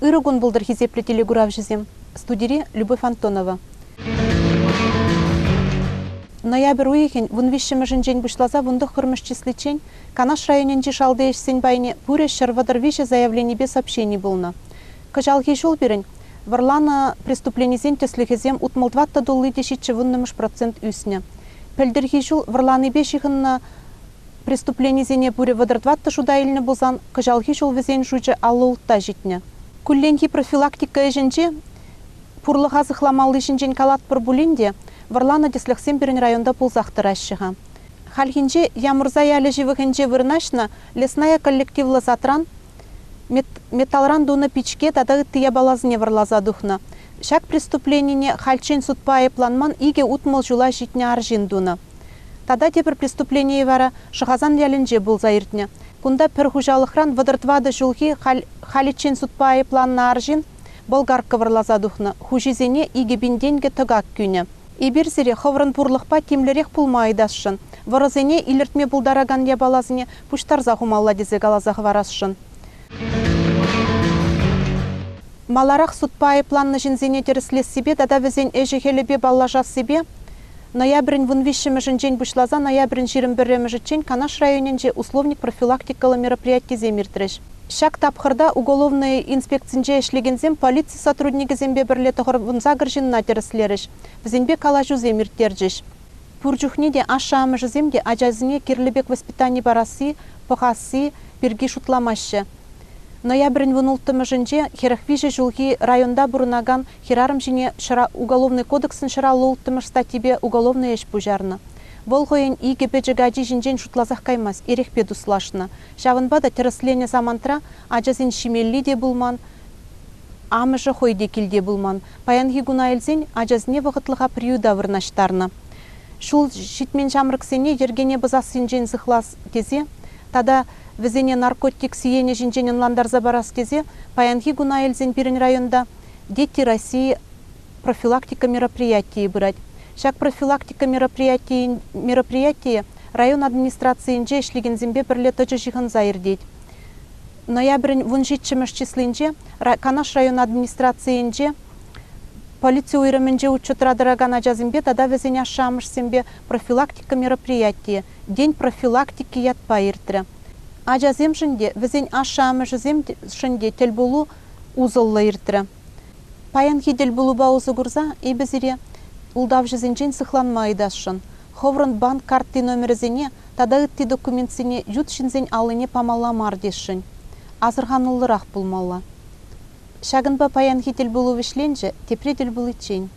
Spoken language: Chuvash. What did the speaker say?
Ырӑ кун пултӑр, хисеплӗ телекуравҫӑсем! Студире Любовь Антонова. Ноябрь уйӑхӗн вунвиҫҫӗмӗшӗнчен пуҫласа вунтӑххӑрмӗш числиччен Канаш районӗнчи шалти ӗҫсен пайне пурӗ 133 заявленипе сообщени пулнӑ. Кӑҫалхи ҫул пирӗн вӑрланӑ преступленисен тӗслӗхӗсем 64 тулли те ҫиччӗвуннӑмӗш процент ӳснӗ. Пӗлтӗрхи ҫул вӑрланипе ҫыхӑннӑ преступленисене пурӗ 34 шута илнӗ пулсан, кӑҫалхи ҫул вӗсен шучӗ 56 ҫитнӗ. Кулленхи профилактика ӗҫӗнче пурлӑха сыхламалли ҫинчен калатпӑр пулин те, вӑрланӑ тӗслӗхсем пирӗн районта пулсах тӑраҫҫӗ-ха. Хальхинче Ямурза ялӗ ҫывӑхӗнче вырнаҫнӑ Лесная коллективлӑ садран металран тунӑ пичке тата ытти япаласене вӑрласа тухнӑ. Ҫак преступленине хальччен судпа айӑпланман икӗ 60 ҫула ҫитнӗ арҫын тунӑ. Тата тепӗр преступленийӗ вара Шӑхасан ялӗнче пулса иртнӗ. Кунта пӗр хуҫалӑхран 34 ҫулхи халиччен судпа айӑпланнӑ арҫын болгарка вӑрласа тухнӑ, хуҫисене 2000 тенкӗ тӑкак кӳнӗ. Эпир сире хӑвӑрӑн пурлӑхпа тимлӗрех пулма ыйтасшӑн, вӑрӑсене илӗртме пултаракан япаласене пуҫтарса хумалла тесе каласа хӑварасшӑн. Маларах судпа айӑпланнӑ ҫынсене тӗрӗслессипе тата вӗсен ӗҫӗ-хӗлӗпе паллашассипе ноябрӗн вунвиҫҫӗмӗшӗнчен пуҫласа ноябрӗн 21-мӗшӗччен Канаш районӗнче условник профилактикӑллӑ мероприятисем иртрӗҫ. Ҫак тапхӑрта уголовнӑй инспекцинче ӗҫлекенсем полици сотрудникӗсемпе пӗрле 98 ҫынна тӗрӗслерӗҫ, вӗсемпе калаҫусем ирттерчӗҫ. Пур чухне те ашшӗ-амӑшӗсем те ачасене кирлӗ пек воспитани парасси, пӑхасси пирки шутламаҫҫӗ. Ноябрӗн вунулттӑмӗшӗнче 43 ҫулхи районта пурӑнакан хӗрарӑм ҫине Уголовнӑй кодексӑн 156-мӗш статйипе уголовнӑй ӗҫ пуҫарнӑ. Вӑл хӑйӗн икӗ пӗчӗк ачи ҫинчен шутласах каймасть, эрехпе туслашнӑ. Ҫавӑнпа та тӗрӗсленӗ самантра ачасен ҫимелли те пулман, амӑшӗ хӑй те килте пулман. Паянхи куна илсен ачасене вӑхӑтлӑха приюта вырнаҫтарнӑ. Ҫул ҫитмен ҫамрӑксене йӗркене пӑсассинчен сыхлас тесе тата вӗсене наркотик сиенӗ ҫинчен ӑнлантарса парас тесе паянхи куна илсен пирӗн районта Дети России профилактика мероприятийӗ пырать. Ҫак профилактика мероприятийӗ район администрацийӗнче ӗҫлекенсемпе пӗрле тӑчӑ ҫыхӑнса иртет. Ноябрӗн вунҫиччӗмӗш числинче Канаш район администрацийӗнче полици уйрӑмӗнче учетра тӑракан ачасемпе тата вӗсен ашшӗ-амӑшсемпе профилактика мероприятийӗ День профилактики ятпа иртрӗ. Ачасемшӗн те, вӗсен ашшӗ-амӑшӗсемшӗн те тӗлпулу усӑллӑ иртрӗ. Паянхи тӗлпулупа усӑ курса эпӗ сире ултавҫӑсенчен сыхланма ыйтасшӑн. Хӑвӑрӑн банк картти номерӗсене тата ытти документсене ют ҫынсен аллине памалла мар тесшӗн. Асӑрхануллӑрах пулмалла. Ҫакӑнпа паянхи тӗлпулу вӗҫленчӗ, тепре тӗл пуличчен.